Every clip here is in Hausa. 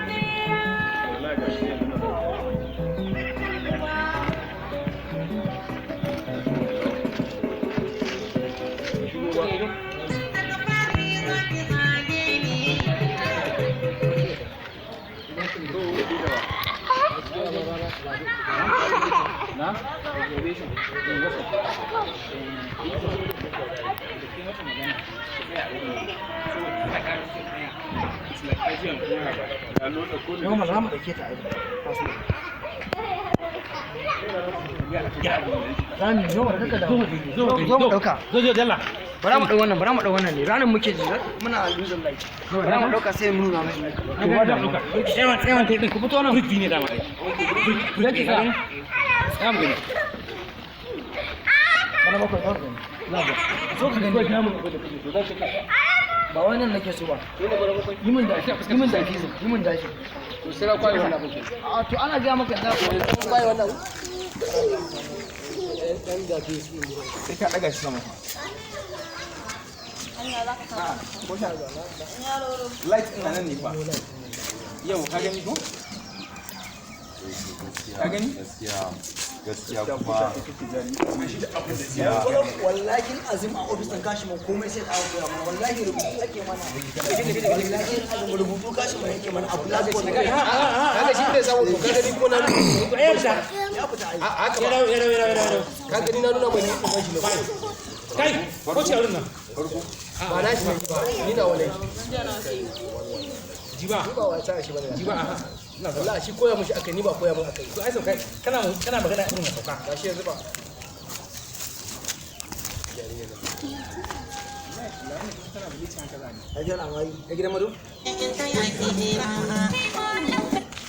Wallahi ga shi yanzu na. Shigo ba. Na? Observation. In wasa. Da ke mata magana. Tsaya a wurin. So, ta ƙara sai tsaya. It's like ajiyar kuma ba. Yau ma za mu ɗauke ta aiki. Za mu zo mu kaka da. Zo mu ɗauka. Zo zo dalla. Bara mu ɗau wannan, bara mu ɗau wannan ne. Ranar muke ji muna losing light. Bara mu ɗauka sai mu nuna mai. Tsayawan tsayawan kai ku fito nan. Rugby ne dama ai. Zaki ka. Tsaya mu gani. Bana bakwai zo ka gani. Zo ka gani. Ba wannan nake so ba. Yi min dashi, yi min dashi, yi min dashi. To sai ka kwaye wannan abin kenan. A to ana gaya maka da kwaye wannan. Sai ka ɗaga shi sama. Light ɗin nan ne fa. Yau ka gani ko? Ka gani? Gaskiya, gaskiya kuma. Wallahi azim, a ofisin kashi ma komai sai da aka koya mana. Wallahi rubutu ake mana. Wallahi azim, rubutu kashi ma yake mana a blackboard. Kaga shi bai samu, to kaga ni ko na nuna Ya fita ai. a haka ba. Kaga ni na nuna mai ni kuma shi ne. Kai, ko ce wurin nan. Ba na shi ne ba, ni na wani. Jiba. Ni ba wata shi bane. Jiba aha. Ina zuwa. Wallahi shi koya mushi akai, ni ba koya mun akai. To ai sauka, kana kana magana irin na sauka. Gashi yanzu ba. Ajiyar amari. Ya gidan mado?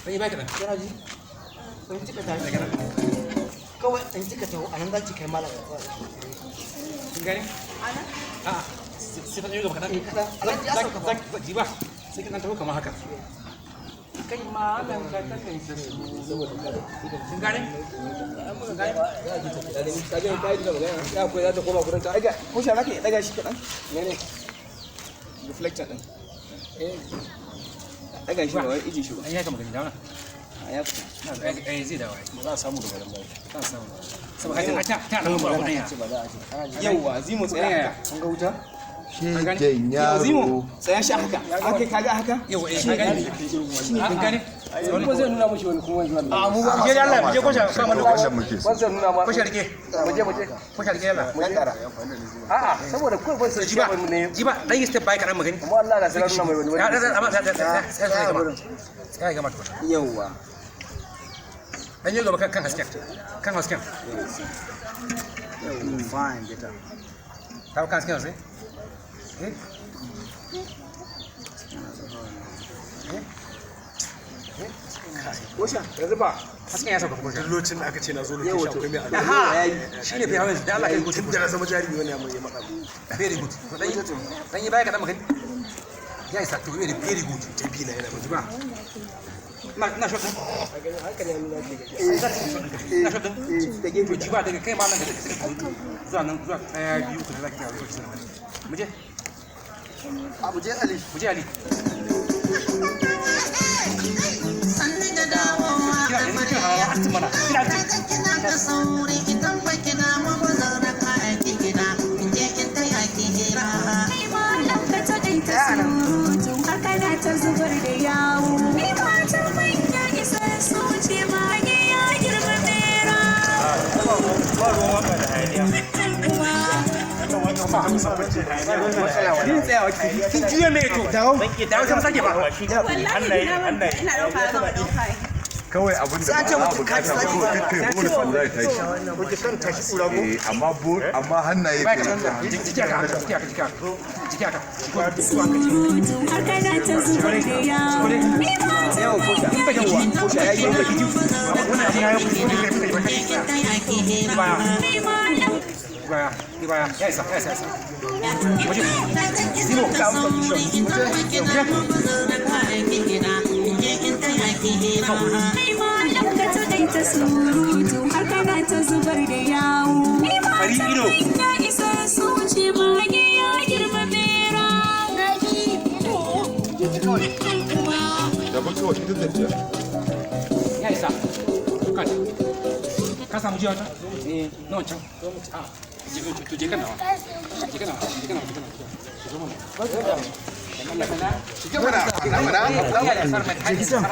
Dan yi baki nan. Kana ji? In kika tashi. Kawai in kika taho anan za ki kai malam. Kin gane? A'a. Sai ta yi gaba kaɗan. Eh, kaɗan. Alhaji ya sauka ba. Jiba. Sai ka dan taho kamar haka. Kai malam ka ta kai Kin gane? Ka gani ka gani ka yi da magana. Ya koyi za ta koma gurin ta. Ɗaga, ko shi za ka iya ɗaga shi kaɗan? Mene? Reflector ɗin. Ɗaga shi ba wai ije shi ba. An yi haka magani da wannan. A ya fita. Eh, zai dawo ai. Ba za a samu daga nan ba. Za a samu. Saboda ai ta ta nan ba abun ya. Ba za a ce. Kana ji? Yauwa, Zimo tsaya haka. Kun ga wuta? Shegen Yau, Zimo yaro. tsaya shi haka. Haka kaga haka? Yau eh ka gane. Ka gane? Kuma zai nuna mushi wani kuma wani. A mu ba. Je da Allah, je ko sha kama Wannan muke so. Wancan nuna ma. Ko sha rike. Mu je, mu je. Ko sha rike yalla. Mu je. A'a, saboda kawai ban san shi Jiba. ne. Jiba, dan yi step by kaɗan magani. Amma Allah na sai na nuna mai wani Ya wani. da amma sai sai sai sai gama. Sai gama tukuna. Yauwa. Dan yi gaba kan hasken. Kan hasken. Fine, better. Ta kan hasken sai. Eh? Ko sha, yanzu fa. Hasken ya sauka ko sha. Duk lokacin da aka ce na zo location akwai mai allo. Aha. Shine fi hawan da Allah kai Tun da na zama jarumi wani ya mai matsa mu. Very good. To dan yi dan yi baya kaɗan magani. Ya isa to very very good. Tabi na yana Jiba. Na na shot din. Haka ne nuna ke gaji. Na shot din. Da gefe. To jiba, daga kai malam da zuwa nan zuwa ɗaya biyu uku da zaki ta zuwa kisan. Mu je. Abu je Ali. Mu je Ali. Sanni da dawowa. Kina yanzu kina hawa astin mana. Kina astin. Kina da sauri, idan ba kina ma ba zan raka ki gida in je in taya ki hira. Kai malam ka taƙaita surutu, har kana ta zubar da yawo. Ni matar manya isar su ce mage ya girma bera. Yin tsayawa ki. Kin juya mai to. Dawo. Dawo sai mu sake ba. Wallahi ina ɗauka zama ɗauka. Kawai abin da Sai an ce ba a mutum bukata ka ci kawai kakkai bonus wallahi tashi. Kuke kan tashi kura ko? Eh, amma amma hannaye Baya kai. kaɗan. Jiki haka, jiki haka, jiki haka. Jiki haka. Surutu har kana ta zubar da yawo. Ni matar manya Ko sha ya yi. Wannan abin ya yi In je in taya ki hira. Baya. kai malam Baya. Baya. Ya isa, ya isa, ya isa. Kina da sauri, idan ba kina ma ba zan raka ki gida in je in taya ki hira. Kai malam ka taƙaita surutu har kana ta zubar da yawo. Ni Fari matar ido. manya isar su ce mage Tafi kawai ita tafiya. Ya isa. Kan. Ka samu jiya ta? Eh, na wancan. Ah, je to je kana. Je kana, je kana, je kana. Zo mana. Shige mana, mana, mana. Je kitan.